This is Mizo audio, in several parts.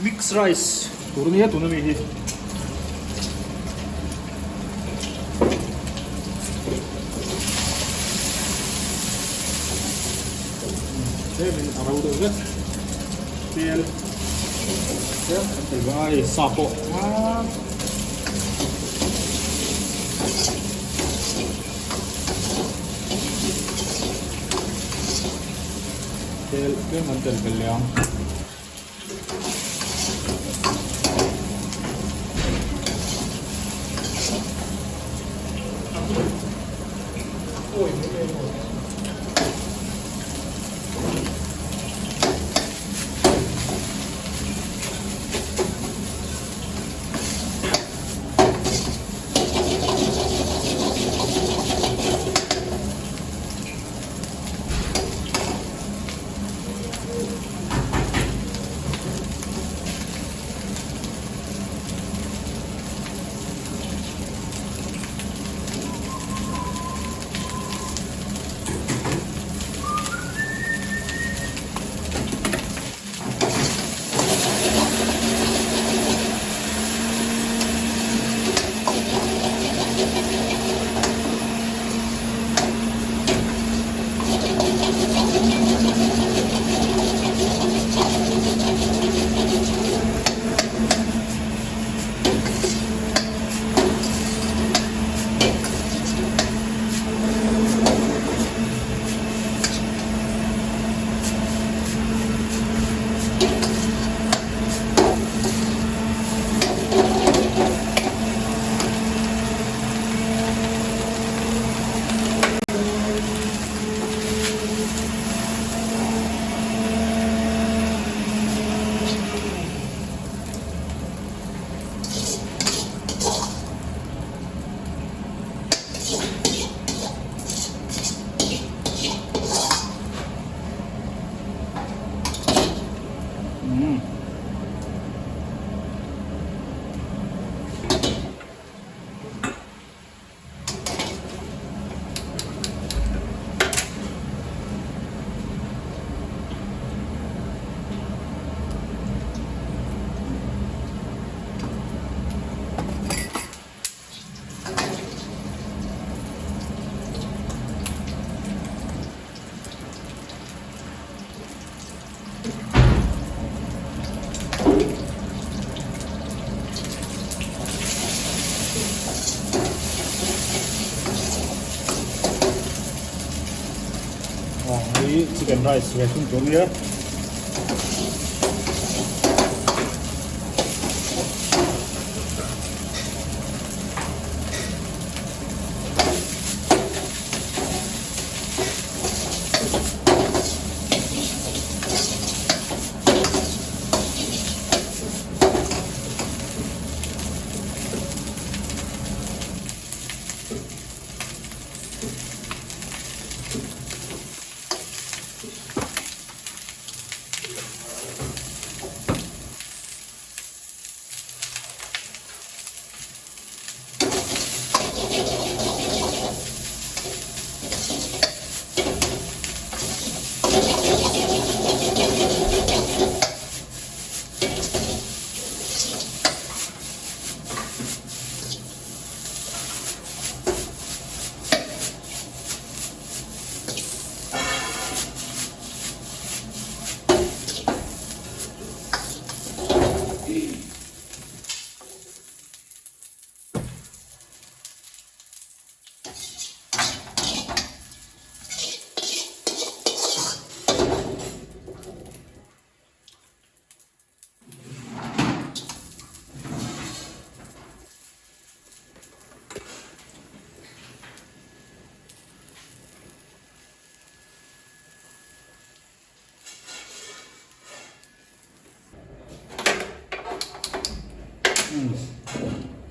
Mix rice tur ania tuna mi hi. Tlemin a ro deuh vek tel tlem kan tel vang a hei sa pawh tel tlem kan tel belh leh ang. Hei chicken rice ve thung tur nia.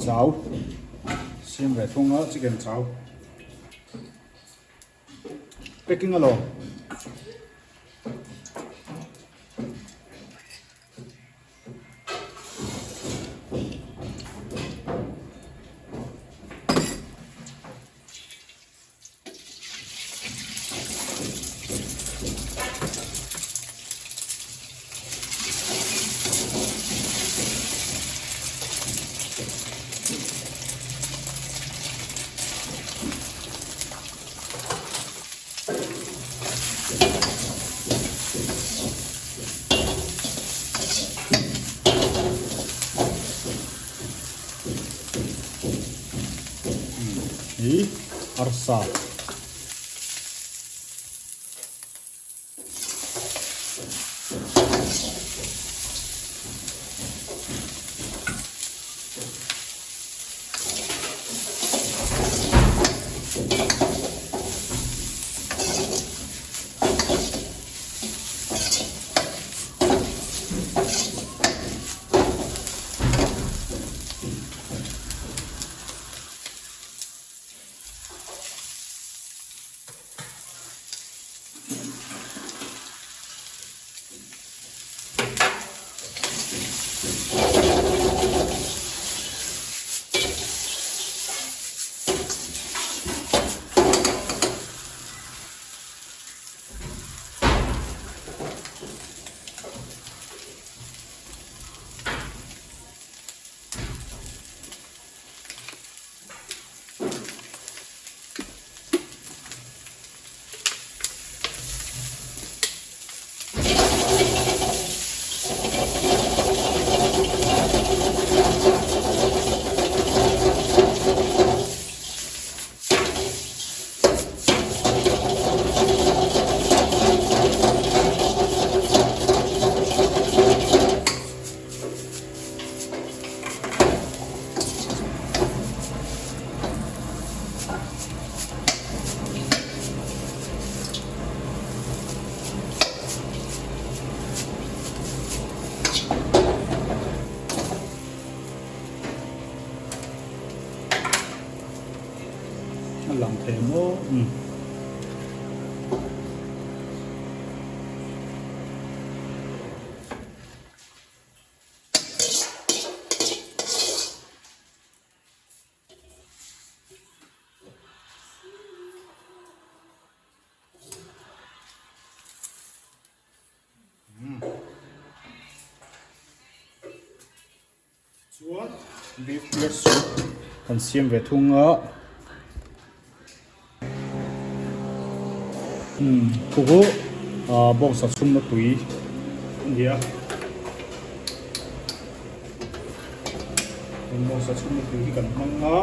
Chau siam ve thung a chicken chau packing alawm. Hi arsa. A lang thei maw umm. Chuan beef clear soup kan siam ve thung a umm khu chu ah bawngsa chhumna tui a ni a bawngsa chhumna tui hi kan hmang a.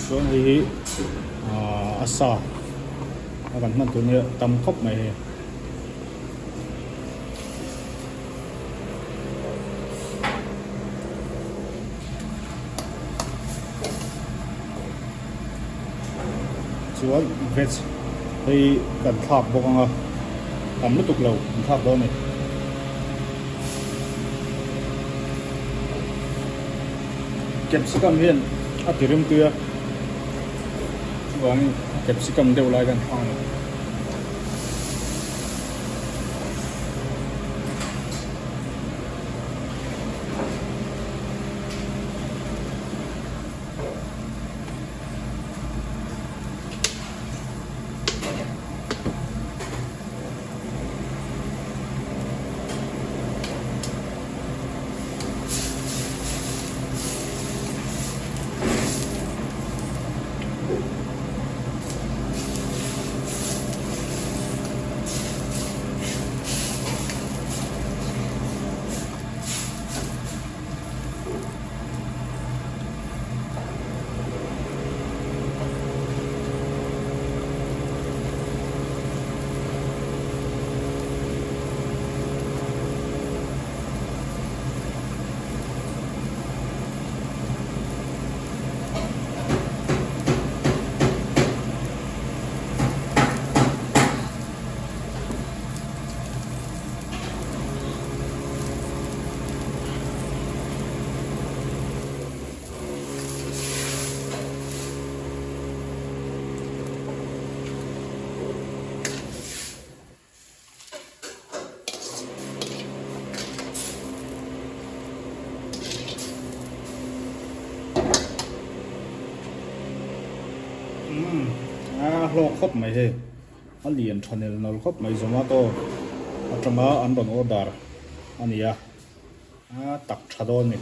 Chuan hei hi aaa a sa a kan hman tur nia tam khawp mai hei. Chuan veg hei kan thlak bawk ang a tam lutuk lo kan thlak dawn a ni. Capsicum hian a ti rimtui a chuvangin capsicum deuh lai kan thlak a ni. A hlawk khawp mai hei. A lian tha nel nawl khawp mai Zomato atanga an rawn order a ni a. A tak tha dawn ni.